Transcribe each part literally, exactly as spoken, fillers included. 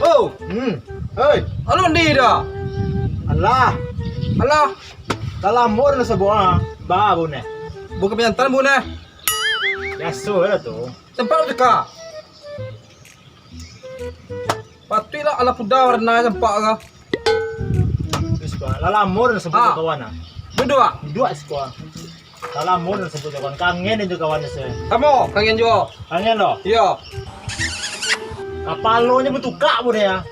Oh, hmm. Hei, alun di dah. Alah. Alah. Dah lamo dah sabuah, ah. Ba, buneh. Bukan penyantan, buneh. Biaso lah tu. Sempat tu ka. Patuiklah alah puda warna sempat ka. Wis, Pak. Lah lamo dah sebut Ah. kawan, ah. Duduk, ah. Duduk, siko. Lah lamo dah sebut kawan. Kangen itu kawan saya. Kamu kangen juga. Kangen lo? Iya. Kapalonyo batukak pun ya.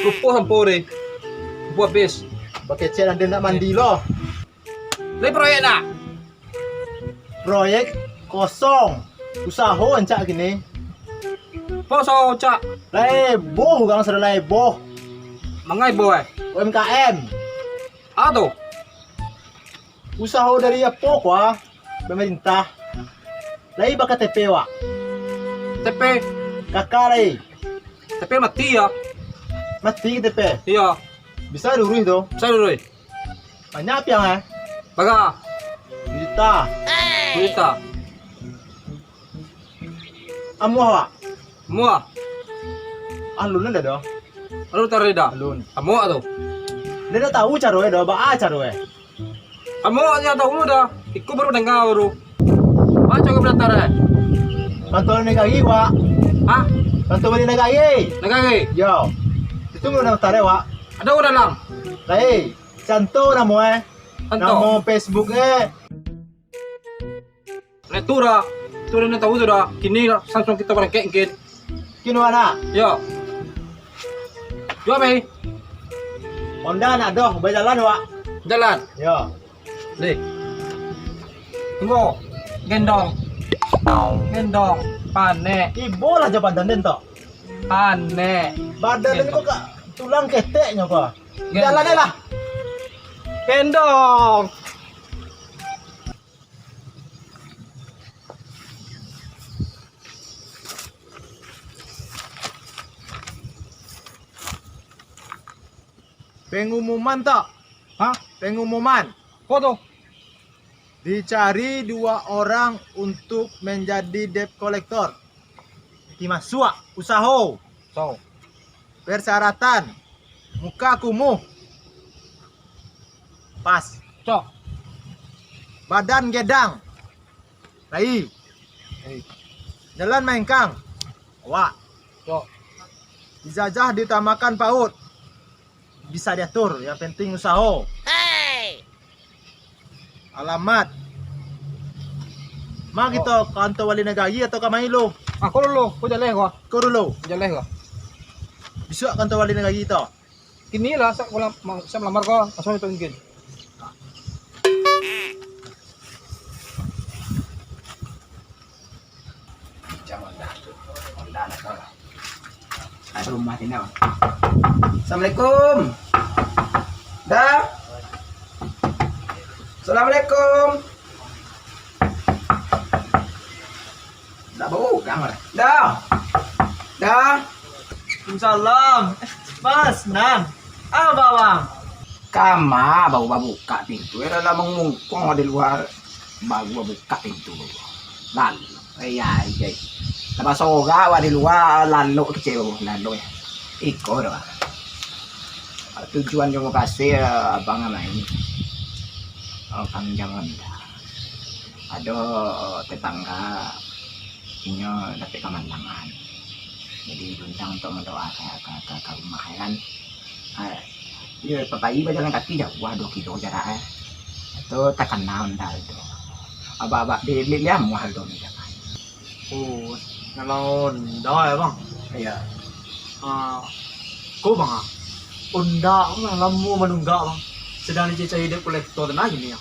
Lupo sampo deh. Lupo habis. Bakecek nanti nak mandi lo. Lai proyek nak? Proyek kosong. Usaho ancak kini. Apa usaho, Cak? Lai boh, urang sadang lai boh. Mangai boh, eh? U M K M. Ah, tu. Usaho dari apo ko, ah? Pemerintah. Lai ba K T P, wak? K T P. Kaka lai. K T P mati, ya? Mati K T P? Iya. Bisa diuruih tu? Bisa diuruih. Banyak piang, eh? Bara? Duo juta. Duo juta. Amuah, wak? Amuah. Alun lah dah. Alun tarik dah. Alun. Amuah tu. Dia dah tahu caro eh dah, baa caro eh. Amuah yang tahu lu dah. Iko baru danga baru. Baa caro beratar eh. Kantor negari, wak. Hah? Kantor balik negari. Negari? Yo. Itu belum daftar eh, wak. Ada orang dalam. Lai. Santo namo eh. Santo. Namo Facebook eh. Nah, tu dah. Tu dah nak tahu tu dah. Kini lah, langsung kita barangkek mungkin. Kini mana? Yo. Yo, Mei. Honda nak doh, berjalan, wak. Jalan. Yo. Deh. Tunggu. Gendong. Gendong. Panek. Ibo lah jo badan den tu. Panek. Badan den Gendong. Kok tulang keteknyo kok. Jalan lah. Kendong. Pengumuman tak? Hah? Pengumuman. Apa tu? Dicari dua orang untuk menjadi debt collector. Ti masuak usaho. So. Persyaratan, muka kumuh. Pas. Cok. Badan gedang. Lai. Lai. Jalan maengkang. Awak. Cok. Ijazah diutamakan paut. Bisa diatur, yang penting usaho. Alamat. Ma kito kantor wali nagari atau ka mai lu? Ah, ko dulu, ko jaleh ko. Ko dulu. Jaleh ko. Bisuak kantor wali nagari tu. Kini lah, sa-, ko lam-, ma-, sa malamar ko, langsung itu mungkin. Aduh, mati nyo. Assalamualaikum. Da. Assalamualaikum. Ndak bau urang lah. Da. Da. Waalaikumsalam. Mas, Nan. Apa, Bang? Kama baru babukak pintu, eh, lah mangungkuang di lua, baru babukak pintu. Lalu, ai, ai, ai. Lah basorang awak di lua, lalok kecek, lalok, eh. Iko doh. Tujuan jo mukasuik, eh, abang main. Oh, panjang onda. Ado tetangga, inyo dapek kamalangan. Jadi, diundang untuk mandoa ka, ka, ka, ka rumah, ya kan. Ah, iyo, papayi bajalan kaki jauah, duo kilo jarak, eh. Itu takana onda tu. Abak-abak di, di, di amuah tu ni, kan. Oh, kalau onda ya, Bang? Iya. Ah, ko, Bang, ah. Onda ko lah lamo manunggak, Bang. Sadang dicari-cari debt collector tu nah kini, ya.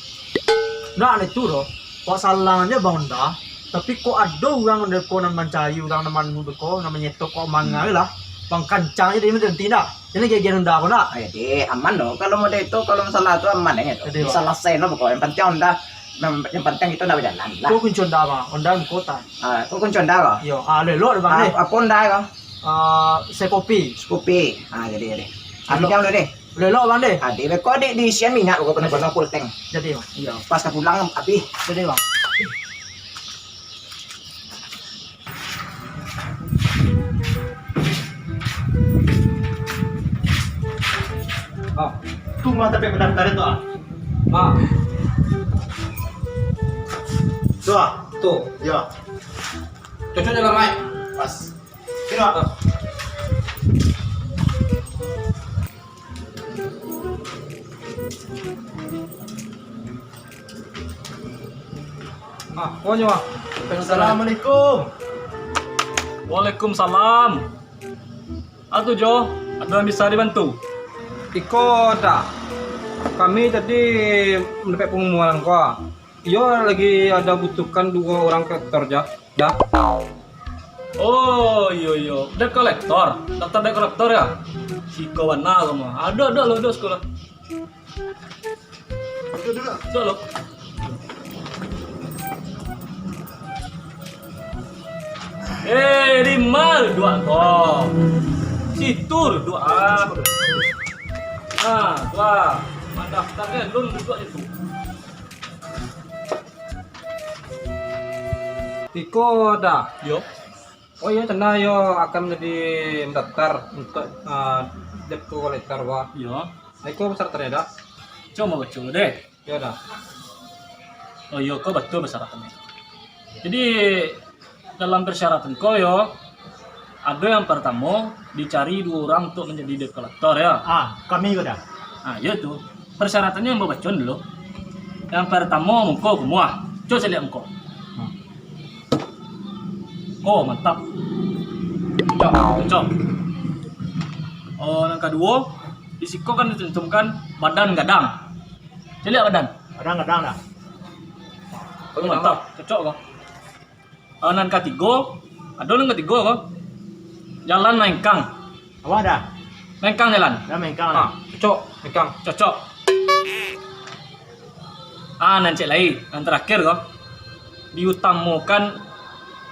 Ndak ado tu doh. Kok salangnyo, Bang, onda, tapi kok ado urang dek ko nan mancari, urang nan manu dek ko, nan manyetok kok mangai lah. Bang, kancang aja dek berhenti ndak? Jadi geger onda ko ndak? Eh, dek, aman doh. Kalau model itu, kalau masalah tu aman aja tu. Jadi, Bang. Salasai no pokoknyo. Yang penting onda, yang, yang penting itu ndak bajalan lah. Ko kunci onda, Bang. Onda ko ta? Ah, ko kunci onda ko? Iyo, ah, lelok deh, Bang, Ah, deh. Apo onda ko? Ah, Scoopy. Scoopy. Ah, jadi, jadi. Ado. Ambiak dulu deh. Lelok, Bang, deh. Ado, beko ado diisian minyak ko, penuh-penuh full tank. Jadi, Bang. Iyo, pas ka pulang abih. Jadi, Bang. Mah tapi pendaftar itu, ah. Ah. Tu, ah. Tu. Yo. Cocok je lah, Mai. Pas. Sini, ah. Ah. Ah, konyo, ah. Assalamualaikum. Waalaikumsalam. Atu jo, ado yang bisa dibantu? Iko, Da. Kami tadi mandapek pangumuan ko. Iyo lagi ado butuhkan duo urang kolektor, Da. Oh, iyo, iyo. Dep kolektor. Daftar dep kolektor, yo? Siko bana ko mah. Ado, ado lo, ado siko lah. Duduak, duduak. Duduak lo. Eh, di ma duduak ko? Situ duduak, ah. Ah, tu ah. Mandaftar kan, lun duduak situ. Iko, Da. Yo. Oh iyo, cana yo akan jadi mandaftar untuak, ah, dep kolektor, wah. Yo. Iko persyaratannya, Da. Cubo baco deh. Yo, Da. Oh iyo, ko batua persyaratannya. Jadi, dalam persyaratan ko yo, ado yang pertamo, dicari duo urang untuak manjadi dep kolektor, yo. Ah, kami ko, Da. Ah, iyo tu. Persyaratannya ambo bacoan dulu. Yang pertamo, muko kumuah. Cubo caliak muko. Hmm. Oh, mantap. Cocok, cocok. Oh, yang kaduo, di siko kan dicantumkan badan gadang. Caliak badan. Badan gadang, Da. Oh, mantap. Cocok ko. Ah, nan katigo, ado nan katigo ko. Jalan maengkang. Apo, Da? Maengkang jalan. Da, maengkang, Da. Ah, cocok, maengkang. Cocok. Ah, nan ciek lai, nan terakhir ko. Diutamokan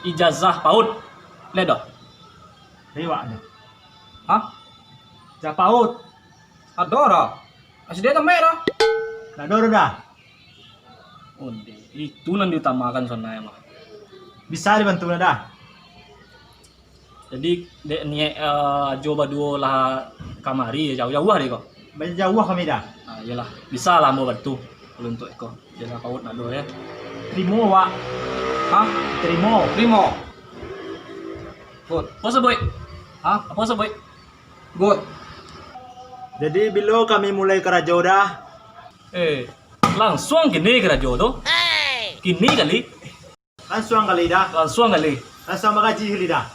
ijazah PAUD. Lai doh? Lai wak, Da. Hah? Ijazah PAUD. Ado doh. SD tamat doh. Dak ado doh, Da. Onde, itu nan diutamakan sonai mah. Bisa dibantu lah, Da. Jadi, dek niaik, eh, Ajo baduo lah kamari, jauah-jauah dek ko. Banyak jauah kami, Da. Ah, iyolah, bisa lah ambo bantu kalau untuk iko. Jaga paut nak doh, ya. Terimo, Wak. Hah? Terimo. Terimo. Good. Apo sabuik? Hah? Apo sabuik? Good. Jadi, bilo kami mulai karajo, Da? Eh, langsuang kini karajo tu. Kini kali. Langsuang kali, Da. Langsuang kali. Langsuang bagaji kali, Da.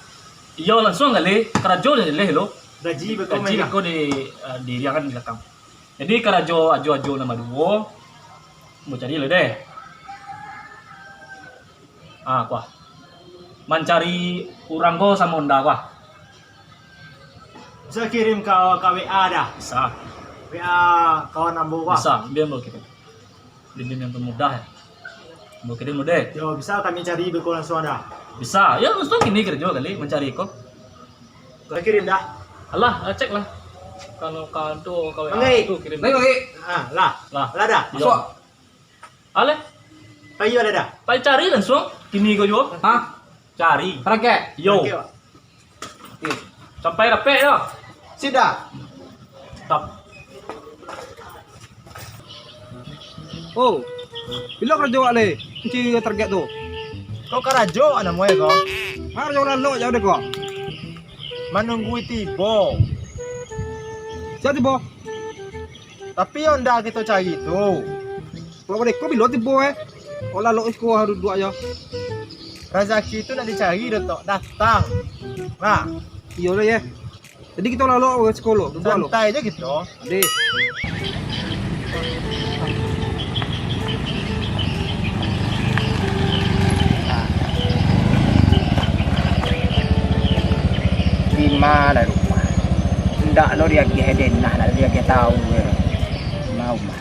Iyo, langsuang kali. Karajo jaleh lo. Gaji beko, gaji beko di, eh, diriangkan di balakang. Jadi, karajo Ajo-Ajo nan baduo, ambo cari lo deh. Ah, kuah. Mancari urang ko samo Onda, kuah. Bisa kirim ka, ka WA, Da? Bisa. WA kawan ambo, kuah. Bisa, bia ambo kirim. Kirim yang mudah, ya. Ambo kirim lo deh. Yo, bisa kami cari beko langsuang, Da? Bisa. Ya, langsuang kini karajo kali mancari ko. Ka kirim, Da? Alah, cek lah. Kalau ka ado ka WA tu kirim. Manggi, manggi. Ah, lah. Lah. Lah, Da? Yo. Masuak. Alah. Payi lah, Da? Payi cari langsuang. Kini ko juo. Hah? Cari. Taragek? Yo. Taragek, Pak. Oke. Sampai dapek yo. Sip, Da. Tap. Oh, bilo karajo wak lai, kunci target tu? Ko karajo namo e ko? Karajo lalok jauah dek ko. Manunggu tibo. Sia tibo? Tapi Onda kito cari tu. Kalau dek ko bilo tibo, eh? Ko lalok iko harus duduak jo. Razaki tu nak dicari, Datuk. Datang. Nah. Iyo lah, ye. Jadi kito lalok ka siko lo, duduak lo. Santai je kito. Ade. Di ma lah rumah? Ndak lo diagiah denah, ndak lo diagiah tau. Mau mah.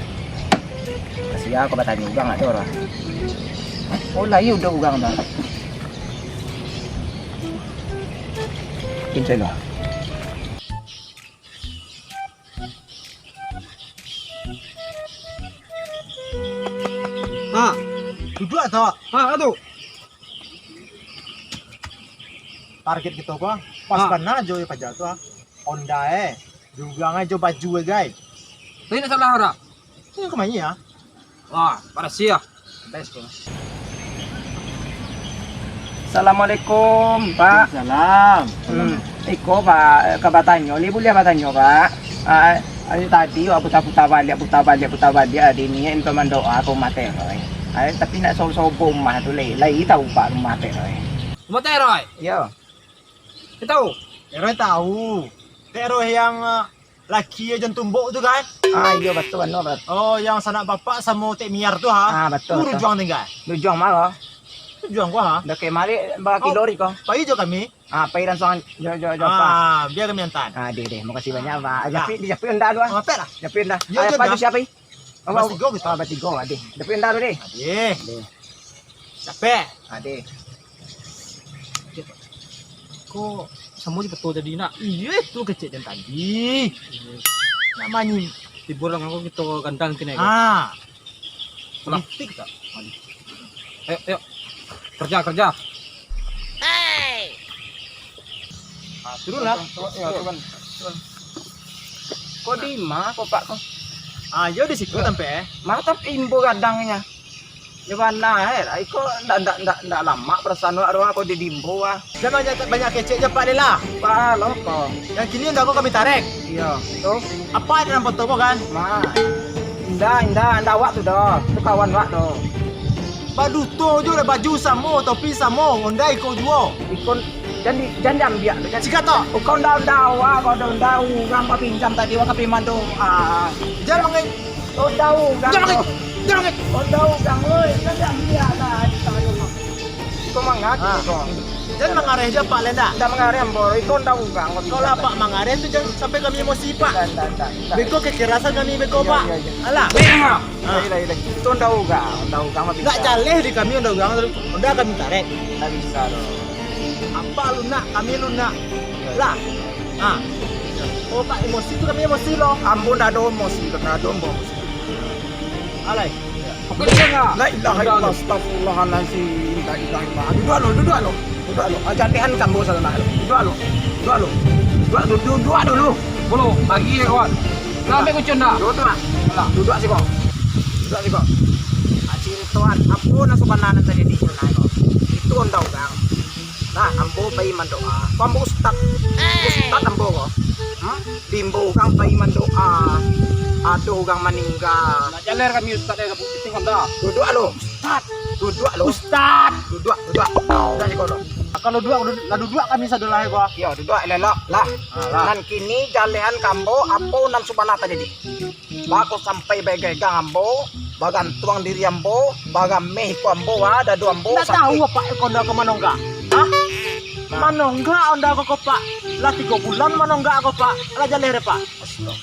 Ka sia ko batanyo, urang ado lah. Oh, lah, iyo, udah urang dah. Kuncai lah. Ha. Duduak, Tok. Ha, tu. Target kito ko, pas bana jo paja tu, ah. Onda, eh. Diugang ajo baju, eh, gai. Tadi nak salah ora? Ini kemana ya? Wah, parasiah. Assalamualaikum, Pak. Salam. Hmm, iko, Pak, ka batanyo, ni buliah batanyo, Pak? Ah, ari tadi wak puta-puta baliak, puta baliak, puta baliak, adi niat untuak mandoa ka Umah Teroi. Ah, tapi nak sobo-sobo umah tu lai, lai tahu, Pak, Umah Teroi. Umah Teroi? Yo. Lai tahu? Teroi tahu. Teroi yang, eh, laki jan tumbok tu kan? Ah, iyo, batua, bana, batua. Oh, yang sanak bapak samo Tek Miar tu, ha? Ah, batua, batua. Rujuang tingga? Rujuang ma ko? Rujuang ko, ha? Dah kemari, bakilo ri ko. Pai jo kami. Ah, pai langsuang jo, jo, jo, Pak. Ah, bia kami antaan. Ah, deh, deh. Makasih banyak, Pak. Ah. Japuik, dijapuik onda tu, ah. Ah, pek lah. Japuik onda. Yo, ah, jo, Pak, dah. Siapa, eh? Oh, batigo kita. Ah, batigo, adeh. Japuik onda tu, deh. Adeh. Deh. Capek. Adeh. Ko samo je betul tadi nak. Iyo, itu kecek dan tadi. Nak manyi. Tibur lah, ngangkau kito gandang kini. Ah. Lah. Politik tak? Ayo, ayo. Kerja, kerja. Ah, turun lah. Turun, turun, turun, turun. Ko di ma ko, Pak, ko? Ah, yo di situ tampek, eh. Ma tampek imbo gadangnyo. Yo bana, eh. Iko ndak, ndak, ndak, ndak lamak perasaan wak doh, ko di imbo, ah. Jan banyak, banyak kecek je, Pak, deh lah. Pak, lo ko. Yang kini udah ko kami tarek. Iyo, tu. Apa dalam foto ko kan? Ma. Indak, indak, indak awak tu doh. Tu kawan wak tu. Baduto jo lah, baju samo, topi samo, onda iko juo. Iko jan di, jan diambiak tu, jan. Sikat tu. Ko onda, onda awak, ko onda, onda urang bapinjam tadi, wak ka pai mandoa. Jan mangai-, Onda urang. Jan mangai-, jan mangai-. Onda urang, oi, jan diambiak lah, di tangan. Iko mangaji, ah, ko. Jan mangareh je, Pak, lai ndak? Ndak mangareh, ambo. Iko onda urang. Kalau Apak mangareh tu, jan sampai kami emosi, Pak. Ndak, ndak, ndak, ndak. Beko kekerasan kami beko, Pak. Iyo, iyo, iyo. Alah. Iyo. Ah. Iyo, iyo, iyo. Itu onda urang, onda urang mah bisa. Ndak jaleh di kami onda urang, onda kami tarek. Ndak bisa doh. Apak lunak, kami lunak. Iyo, iyo. Lah. Ah. Oh, Pak, emosi tu kami emosi lo. Ambo ndak ado emosi, ndak ado ambo emosi. Alai. Apa dia, Kak? La ilaha illallah, astagfirullahaladzim. La ilaha illallah. Duduak lo, duduak lo. Duduak lo. Aja deh, kan kambo salah nak. Duduak lo. Duduak lo. Duduak, du-, du-, duduak dulu. Bulu, bagi ya, kawan. Nah, ambil kunci ndak? Duduak, duduak. Alah. Duduak siko. Duduak siko. Ah, cintoan. Apo nan sabana nan tajadi ko, nah, ko? Itu onda urang. Nah, ambo pai mandoa. Ko ambo ustad. Ustad ambo ko. Hmm? Di ambo urang pai mandoa. Ado urang maningga. Nak jaler kami ustad, eh, kampung Piting, Honda. Duduak lo. Ustad. Duduak lo. Ustad. Duduak, duduak. Duduak siko lo. Kalau duduak, lah duduak kami sadolah ko. Iyo, duduak elok-elok lah. Ah, lah. Nan kini jalehan ka ambo, apo nan sabana tajadi. Bako sampai bagegang ambo, bagantuang diri ambo, barameh iko ambo, ah, dado ambo. Ndak tahu apak iko onda ko manonggak? Hah? Nah. Manonggak onda ko, ko, Pak? Lah tigo bulan manonggak ko, Pak. Lah jaleh deh, Pak. Astagfirullah.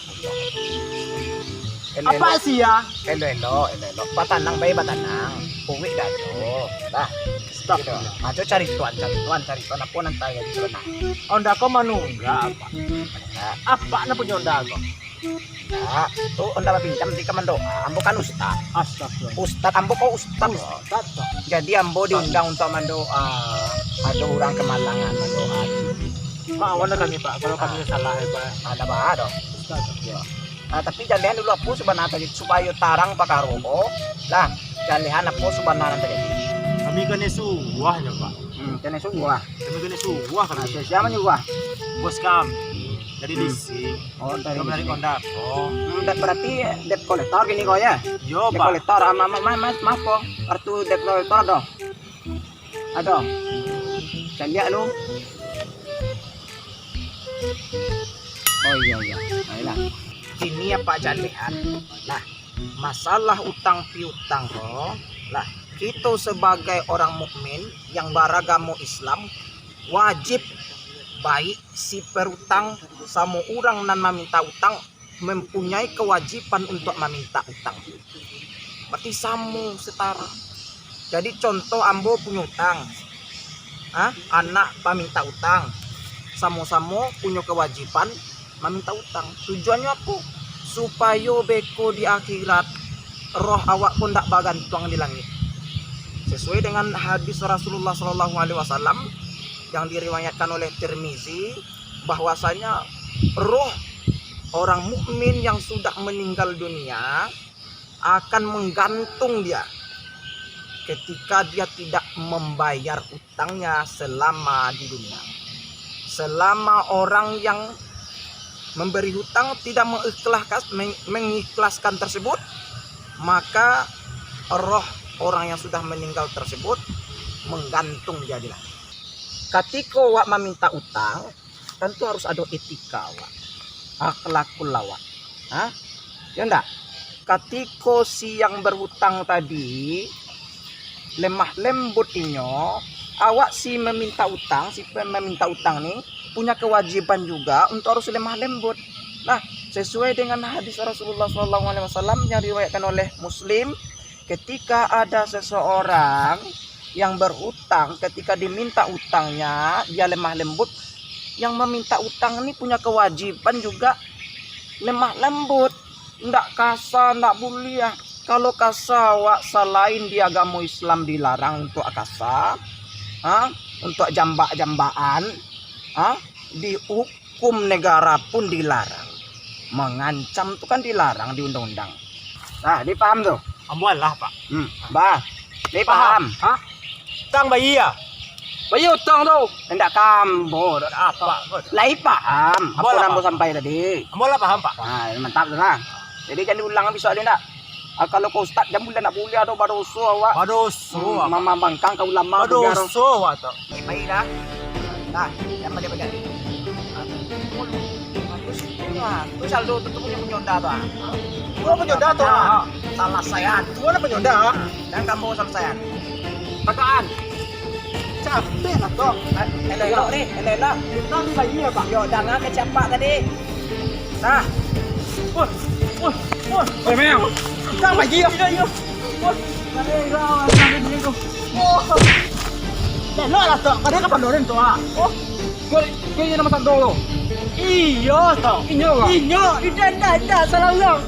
Apak sia? Elok-elok, elok-elok. Batanang bae, batanang. Kuruih dado. Lah. Astagfirullah. Gitu. Ajo caritoan, caritoan, caritoan. Apo nan tajadi tu, nah? Onda ko manonggak, Pak. Nah. Apak nan punyo onda ko? Ndak, tu onda bapinjam di ka mandoa. Ambo kan ustad. Astagfirullah. Ustad, ambo ko ustad. Ustad, toh. Jadi ambo diundang untuak mandoa. Ado urang kamalangan mandoa. Maaf lah kami, Pak, kalau kami salah, ya, Pak. Ndak baa doh. Ustad, toh. Iyo. Ah, tapi jalehan dulu apo sabana tadi, supayo tarang pakaro ko. Lah, jalehan apo sabana tadi. Kami kanai suah nyo, Pak. Hmm, kanai suah. Kami kanai suah kami. Ah, sia, sia manyuah? Bos kami. Dari, hmm, leasing. Oh, dari leasing. Kami dari Kondako. Hmm, da-, berarti debt collector kini ko, ya? Yo, Pak. Debt collector, ah, ma-, ma-, ma-, ma-, maaf ko. Kartu debt collector ado? Ado. Caliak lu. Oh, iyo, iyo. Ayolah. Kini apak jalehan. Nah, masalah utang piutang ko, lah, kito sabagai orang mukmin yang baragamo Islam, wajib baik si perutang samo urang nan maminta utang mempunyai kewajiban untuak maminta utang. Berarti samo, setara. Jadi, contoh, ambo punyo utang, ah, anak paminta utang, samo-samo punyo kewajiban maminta utang. Tujuannyo apo? Supayo beko di akhirat, roh awak ko ndak bagantuang di langik. Sesuai dengan hadis Rasulullah sallallahu alaihi wasallam yang diriwayatkan oleh Tirmizi, bahwasanya roh Orang mukmin yang sudah meninggal dunia akan menggantung dia ketika dia tidak membayar utangnya selama di dunia. Selama orang yang memberi hutang tidak mengikhlaskan, meng- mengikhlaskan tersebut, maka roh orang yang sudah meninggal tersebut menggantung dia di langit. Katiko wak maminta utang, tantu harus ado etika wak, akhlakul awak. Ha? Yo ndak? Katiko si yang berhutang tadi lemah lembut inyo, awak si meminta utang, si pe- meminta utang ni punya kewajiban juga untuk harus lemah lembut. Nah, sesuai dengan hadis Rasulullah sallallahu alaihi wasallam yang diriwayatkan oleh Muslim, ketika ada seseorang yang berhutang, ketika diminta utangnya, dia lemah lembut. Yang meminta utang ni punya kewajiban juga lemah lembut, ndak kasa, ndak buliah. Kalau kasa, wak, salain di agamo Islam dilarang untuk kasa, ha? Untuk jambak-jambakan, ha? Di hukum negara pun dilarang. Mengancam tu kan dilarang di undang-undang. Nah, dipaham tu? Ambo alah, Pak. Hmm, bah. Dipaham? Hah? Utang bayia. Bayia utang tu. Indak ka ambo. Apak ko tu. Lai paham. Ambo apo lah nan ambo paham. Sampai tadi. Ambo lah paham, Pak. Nah, mantap tu lah. Jadi, jan diulang bisuak tadi ndak? Ah, kalau ka ustad, jan buliah ndak buliah tu, badoso awak. Badoso. Hmm, awak. Mamambangkang ka ulama tu, biar. Badoso awak tu. Eh, baiklah. Nah, jan padiah-padiah. Nah, tu saldo tu, tu punyo, punyo Onda tu, ah. Punyo Onda tu, ah. Salasaian. Punyo Onda. Jan ka ambo salasaian. Pakaan. Capek lah, Tok. Eh, elok-elok ni, elok-elok. Utang ni bayia, Pak. Yo, danga ka ciapak tadi. Nah. Wah, wah, wah. Oi, Meng. Utang bayia. Iyo, iyo. Wah, elok lah, Tok. Kada ka pandorin tu, ah. Oh. Kau, kau inyo nan masak tu? Iyo, Tok. Inyo, Tok. Inyo, indak, indak, indak, salah urang.